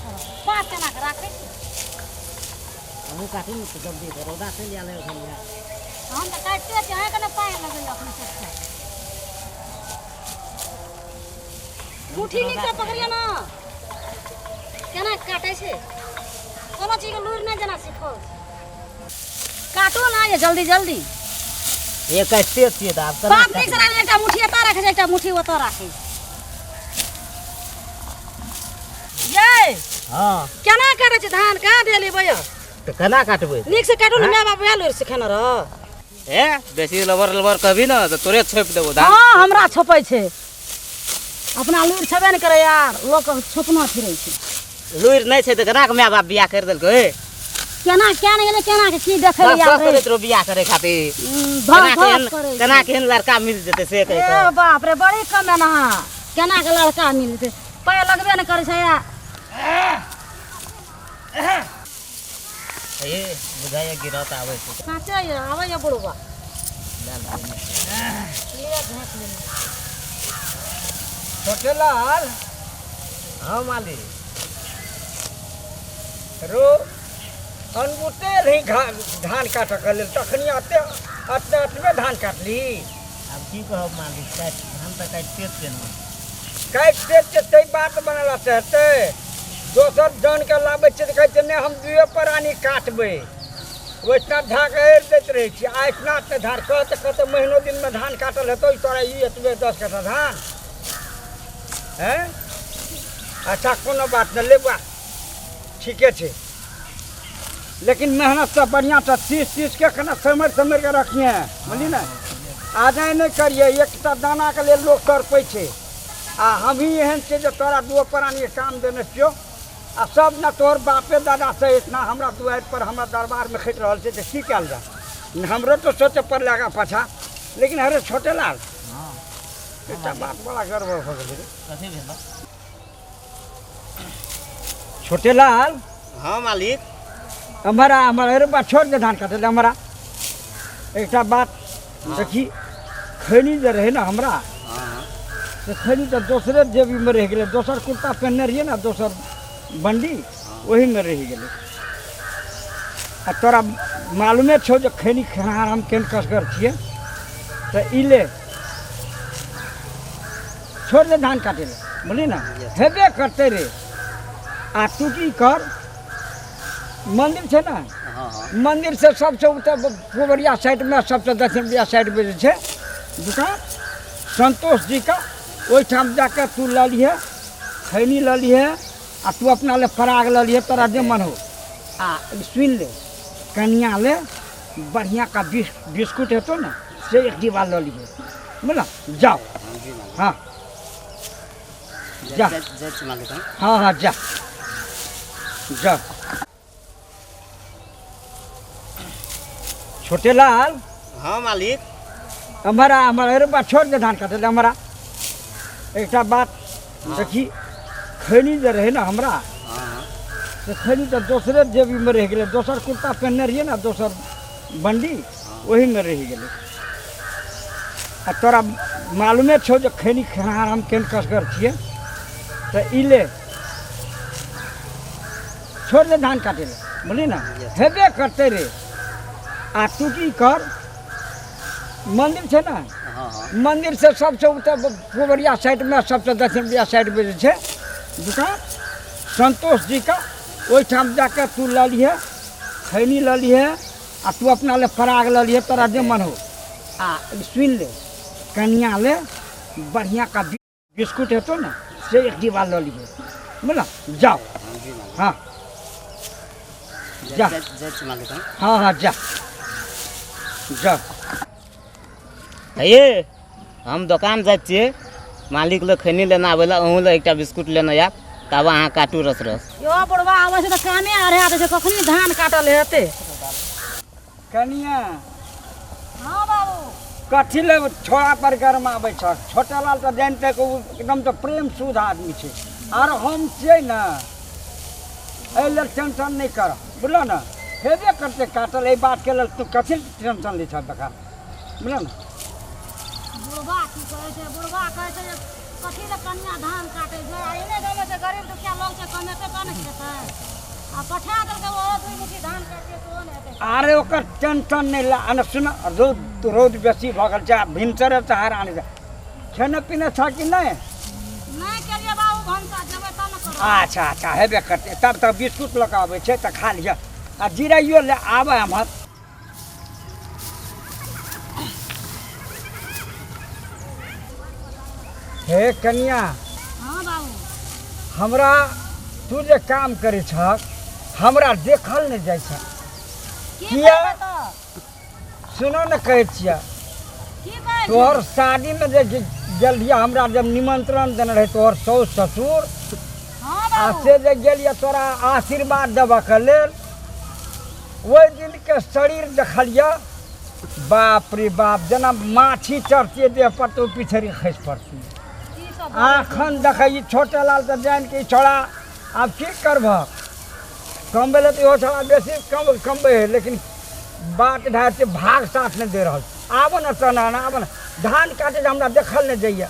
करब पात केना के राखै छी। हमहूँ काटू ने तऽ जल्दी हेतै, रौदा चलि आयल है एखन। हम तऽ काटिते छी, अहाँके ने पानि लगैए अपने सबसँ। मुट्ठी नीकसँ पकड़ियौ ने, केना काटै छै। कोनो चीजके लूरि नहि जेना सिखल छै। काटू ना ये जल्दी जल्दी। ये काटिते छियै तऽ आब केना? बाप नीकसँ राखै, एकटा मुट्ठी एतऽ राखै छै, एकटा मुट्ठी ओतऽ राखै छै। ये हँ, केना काटै छै धान? कहाँ देली भैया? तऽ केना काटबै? नीक से काटू ने, माय बाप वएह लूरि सिखेने रह। ए, बेसी लबर लबर कहबी ने तऽ तोरे छोपि देबो धान। हँ, हमरा छोपै छै। अपना लूरि छेबे ने करै यार, लोक छोपना फिरै छै। लुरि नहि छै तऽ केना के माय बाप बियाह करि देलकै? केना क्या नहि गेलै, केना के की देखै लए आयल करैत रहो बियाह करै खातिर? केना केहन, केना केहन लड़का मिल जेतै से कहि। ए बाप रे, बड़ी कम है ना। केना के लड़का मिल जेतै? पाय लगबे ने करै छै। ए, बुझाइए गिरत आबै छै। साँचे आबैए बुढ़बा। छोटे लाल। हाँ मालिक। रो अनबुते रही धान काटऽ के लेल, तखनी अते अते अतबे धान काटली। आब की कहब मालिक, काटि धान तऽ काटिते छियै ने। काटिते छियै तै बात बनला से हेतै? दोसर जनके लाबै छियै तऽ कहै छै नहि, हम दुइए प्राणी काटबै। ओहिठाम झाँक एर दैत रहै छियै आ इतना एते धान कहते कहते महीनो दिनमे धान काटल हेतौ तोरा ई एतबे 10 कट्ठा धान? हैं, अच्छा कोनो बात नहि, लेबा ठीके छै, लेकिन मेहनतसँ बढ़िआँसँ तीस तीसके कने सम्हरि सम्हरि कऽ रखिहे, बुझली ने? आदाय नहि करिहे। एकटा दानाके लेल लोक तड़पै छै आ हमही एहन छियै जे तोरा दुओ प्राणीके काम देने छियौ आ सब ने तोहर बापे दादासँ इतना हमरा दुआरि पर हमरा दरबारमे खटि रहल छै, तऽ की कयल जाय? हमरो तऽ सोचऽ पड़लै आगाँ पाछाँ। लेकिन अरे छोटे लाल, एकटा बात बड़ा गड़बड़ भऽ गेलै रे। कथी भेल? छोटे लाल। हाँ मालिक। हमारा हमारा अरे बा, छोड़ दे धान काटे ले। हमारा एकटा बात देखी, खैनी जे रहै ने हमरा, से खैनी तऽ दोसरे जेबीमे रहि गेलै। दोसर कुर्ता पहिनने रहियै ने, दोसर बंडी, ओहीमे रहि गेलै। आ तोरा मालूमे छौ जे खैनी खेनिहार हम केहन कसगर छियै। तऽ ई ले, छोड़ दे धान काटे ले, बुझली ने? हेबे करतै रे। आ तू की कर, मंदिर छै ने, मंदिर से सबसे उत्तर पूर्वरिया साइड में, सबसे दक्षिणिया साइड में जे छै दुकान संतोष जी का, ओहिठाम जाके तू लऽ लिहे, खैनी लऽ लिहे आ तू अपना ले पराग लऽ लिहे, तोरा जे मन हो। आ सुनि ले, कनिया ले बढ़िया का बिस्कुट हेतौ ने, से एक डिब्बा लऽ लिहे, बुझल? जाओ। हाँ जा। हाँ हाँ, जा जा। छोटे लाल। हाँ मालिक। हमारा हमारा अरे बा, छोड़ दे धान काटे ले। हमारा एकटा बात देखी, खैनी जे रहै ने हमरा, से खैनी तऽ दोसरे जेबीमे रहि गेलै। दोसर कुर्ता पहिनने रहियै ने, दोसर बंडी, ओहीमे रहि गेलै। आ तोरा मालूमे छौ जे खैनी खेनिहार हम केहन कसगर छियै। तऽ ई ले, छोड़ दे धान काटे ले, बुझली ने? हेबे करतै रे। आ तू की कर, मंदिर छै ने, मंदिर से सबसे उत्तर पूर्वरिया साइड में, सबसे दक्षिणिया साइड में जे छै दुकान संतोष जी का, ओहिठाम जाके तू लऽ लिहे, खैनी लऽ लिहे आ तू अपना ले पराग लऽ लिहे, तोरा जे मन हो। आ सुनि ले, कनिया ले बढ़िया का बिस्कुट हेतौ ने, से एक डिब्बा लऽ लिहे, बुझल? जाओ। हाँ जा। हाँ हाँ, जा जा। हे, हम दोकान जाइ छियै, मालिक लग खैनी लेना आबै लए, अहूँ लए एकटा बिस्कुट लेने आयब, तब अहाँ काटू रस रस। यो बुढ़वा आबै छै तऽ कामे आरे आबै छै। कखनी धान काटल हेतै? कनिया। हाँ बाबू। कथी ले छोड़ा पर गरमाबै छ? छोटा लाल तऽ जानते कि ओ एकदम तऽ प्रेम शुद्ध आदमी छै, आर हम छियै ने, एहि लेल टेंशन नहि कर, बुझल ने? हेबे करतै काटल, एहि बातके लेल तू कथी टेंशन लै छह बेकार, बुझल ने? बुढ़वा की कहै छै? बुढ़वा कहै छै जे कथी लए कनिया धान काटै छै आ एने गाँवमे छै गरीब दुखिया लोग छै कमेतै तब ने खेतै आ पठा देलकै ओहो दुइ मुट्ठी धान काटियै सेहो नहि हेतै। अरे ओकर टेंशन नहि ला। आ सुन, रौद रौद बेसी भऽ गेल छै, आ भिनसरे से हरान छै। खेना पीना छह कि नहि? नहि केलियै बाबू भनसा, जेबै तब ने करबै। अच्छा अच्छा, हेबे करतै। तब तक बिस्कुट लऽ कऽ अबै छै तऽ खा लिअ, आ जिराइयो ले आबै एम्हर। हे कनिया। हाँ बाबू। हमरा तू जे काम करै छहक हमरा देखल नहि जाइ छै। की किया? करबै तऽ? सुनो ने, कहै छियै। की कहै छी? तोहर शादीमे जे गेलियै, हमरा जब निमंत्रण देने रहै तोहर साउस ससुर, हाँ आ बाबू। से जे गेलियै तोरा आशीर्वाद देबऽके लेल, ओहि दिनके शरीर देखलियै, बाप रे बाप, जेना माछी चढ़तियै देह पर तऽ ओ पिछड़ि खसि पड़तियै। की सब बोलै छी? आखन देखै ई छोटे लाल तऽ जानि के ई छौड़ा आब की करबह, कमबै लए तऽ इहो छौड़ा बेसी कम कमबै है, लेकिन बात भए छै भाग साथ नहि दे रहल। आबऽ ने तना, आबऽ ने, धान काटै हमरा देखल नहि जाइए।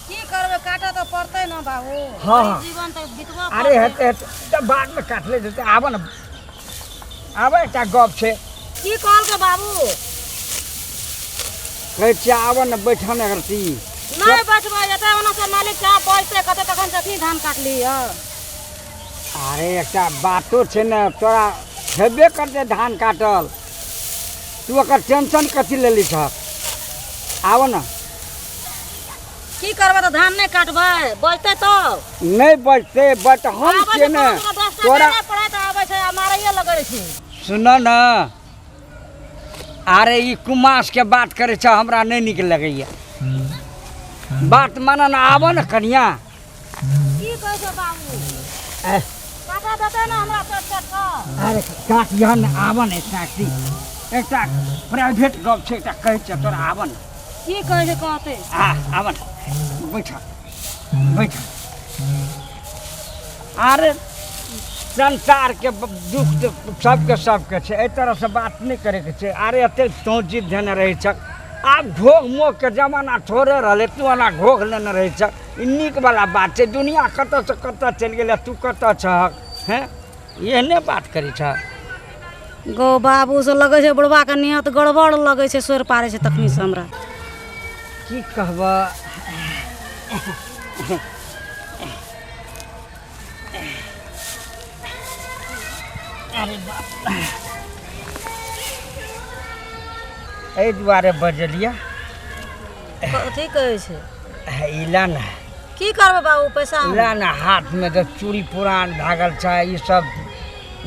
की करबै, काटऽ तऽ पड़तै ने बाबू। हाँ, ई हाँ। जीवन तऽ बितबऽ अरे पड़तै। हेतै हेतै तऽ बादमे काटले जेतै। आबऽ ने, आबऽ, एकटा गप छै। की कहलकै बाबू? कहै छियै आबऽ ने, बैठऽ ने एकरती। नहि बैठबै, एतऽ ओना से मालिक साहब बजतै कतऽ तखन से धान काटली हँ। अरे एकटा बातो छै ने, तोरा हेबे करतै धान काटल, तू ओकर टेंशन कथी लेली छह? आबऽ ने। की करबै तऽ धान नहि काटबै, बजतै तब? नहि बजतै, बट हम आबै छियै छै ने कोनो कोनो 10 टा तोरा। नहि पढ़ै तऽ आबै छै आ मारैए लगै छै। सुन ने, अरे ई कुमासके बात करै छ, हमरा नहि नीक लगैए। बात मानऽ ने, आबऽ ने कनिया। की कहै छै बाबू? एह, काटा देतै ने हमरा चट चट कऽ। अरे काटिहऽ ने, आबऽ ने, एकटा अथी, एकटा प्राइवेट गप छै, एकटा कहै छियै तोरा, आबऽ ने। की कहै छै कहतै? आ आबऽ ने, बैठ बैठ। अरे संसारके दुख तऽ सबके सबके छै, एहि तरहसँ बात नहि करैके छै। अरे एतेक तोँ जिद धेने रहै छक, आब घोघ मोघके जमाना थोड़े रहलै, तू एना घोघ लेने रहै छक, ई नीकवला बात छै? दुनिया कतऽसँ कतऽ चलि गेलै, तू कतऽ छहक? हेँ, एहने बात करै छह? गौ बाबू से लगै छै बुढ़बाके नियत गड़बड़ लगै छै, सोर पारै छै तखनी से हमरा। की कहबह, अरे बाप, एहि दुआरे बजलियै। कथी कहै छै? ई ला ने। की करबै बाबू पैसा हम? ला ने, हाथमे तऽ चूड़ी पुरान भए गेल छै, ई सब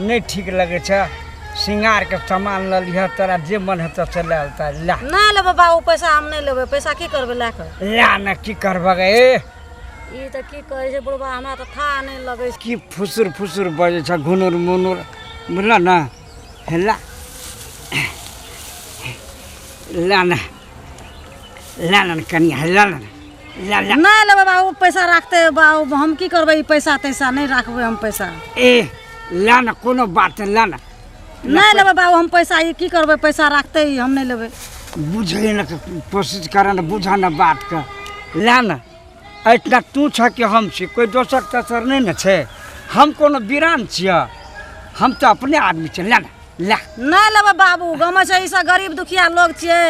नहि ठीक लगै छै। श्रृंगारके सामान लऽ लिहऽ, तोरा जे मन हेतौ से लए लेतऽ, ला। नहि लेबै बाबू पैसा, हम नहि लेबै पैसा। की करबै लए कऽ? ला ने, की करबह गे? ए। ई तऽ की कहै छै बुढ़बा, हमरा तऽ थाह नहि लगै छै। की फुसुर फुसुर बजै छ, घुनुर मुनुर, बुझल ने? हे ला, ला ने, ला ने कनिया, ला ने, ला ला। नहि लेबै बाबू पैसा, राखते बाबू, हम की करबै ई पैसा तैसा? नहि राखबै हम पैसा। ए, ला ने, कोनो बात नहि, ला ने। नहि लेबै बाबू हम पैसा, ई की करबै पैसा राखते ई, हम नहि लेबै। बुझै ने कोशिश कर ने, बुझ ने बातके, ला ने। एहिठिना तू छ कि हम छी, कोइ दोसर तेसर नहि ने छै। हम कोनो वीरान छियै? हम तऽ अपने आदमी छियै। ला ने, ला। नहि लेबै बाबू। गाँवमे छै ई सब गरीब दुखिया लोग छियै,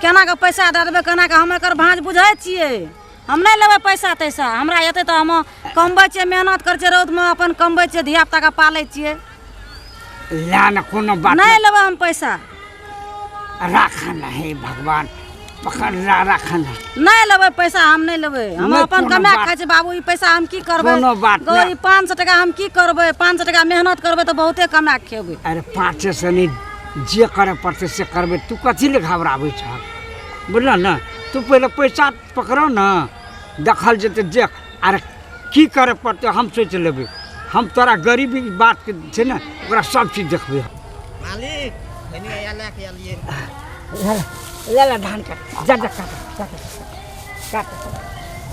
केना कऽ पैसा दए देबै? केना कऽ हम एकर भाँज बुझै छियै? हम नहि लेबै पैसा तैसा। हमरा एतै तऽ हम कमबै छियै, मेहनत करै छियै, रौदमे अपन कमबै छियै, धिया पुताके पालै छियै। ला ने, कोनो बात। नहि लेबै हम पैसा। राख ने, हे भगवान, पकड़ ला, राख ने। नहि लेबै पैसा, हम नहि लेबै। हम नहि, अपन कोनो कमा बात- खाइ छियै बाबू, ई पैसा हम की करबै? कोनो बात गौ, नहि। ई 500 टका हम की करबै? 500 टका मेहनत करबै तऽ बहुते कमा के खेबै। अरे पाँचे से नहि, जे करऽ पड़तै से करबै। तू कथी लए घबराबै छह? बुझल ने, तू पहिले पैसा पकड़ऽ ने, देखल जेतै। देख, अरे की करऽ पड़तै हम सोचि लेबै। हम तोरा गरीबी बातके छै ने, ओकरा सब चीज देखबै। मालिक, कनि आया लए के एलियै। ले ले, धान काट, जा जा, काट काट काट।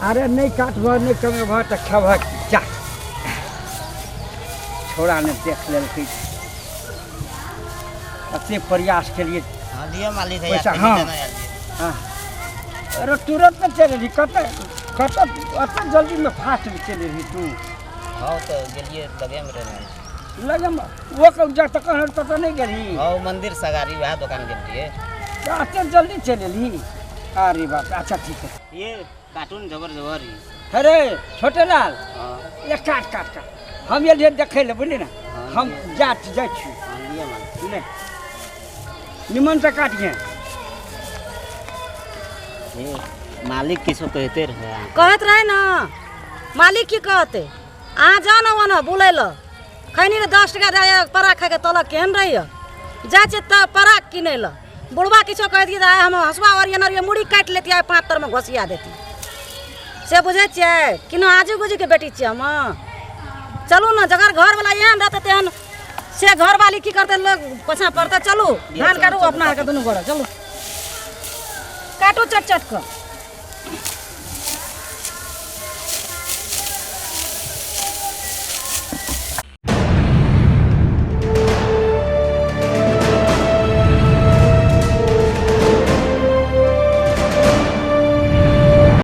अरे नहि काटबह, नहि कमेबह तऽ खेबह? जा, छोड़ा ने देख लेलकै, एते प्रयास केलिए। हाँ लिअ मालिक, हैया पैसा, कनि हाँ। देने एलियै। हाँ, अरे तुरंत ने चलि एली, कतऽ कतऽ एतेक जल्दीमे फास्टमे चलि एलही तू? हँ, तऽ गेलियै, लगेमे रहै। लगेमे ओ जतऽ कहलहुँ ततऽ नहि गेलही? हँ, मंदिर सगारी वएह दोकान गेल रहियै। तऽ एतेक जल्दी चलि एलही? अरे बाप, अच्छा ठीक है। ये कार्टून जबर जबर ही। अरे छोटे लाल। हँ। ये काट काट काट, हम एलियै देखै लए, बुझली ने? हम जाइ छी। हँ, लिअ माल। ले, निमनसँ काटिहे। हे, मालिक किछो कहते रहे अहाँके? कहैत रहै ने। मालिक की कहतै? अहाँ जाउ ने ओना बुलै लए। खैनी रे 10 टका दए पराग खाइके तलक केहन रहैए? जाइ छियै तऽ पराग किनै लए। बुढ़बा किछो कहैत कि आइ हम हँसुआ ओरियन ओरियन मुड़ी काटि लेती, आइ पाँच तरमे घोसिया देती। से बुझै छियै? किनो आजू गुजूके बेटी छियै हम। चलू ने, जकर घरवला एहन रहतै तेहन से घरवाली की करतै? लोग पाछाँ पड़तै। चलू, धान काटू अपना आरके दुनू गोरे। चलू, काटू चट चट कऽ।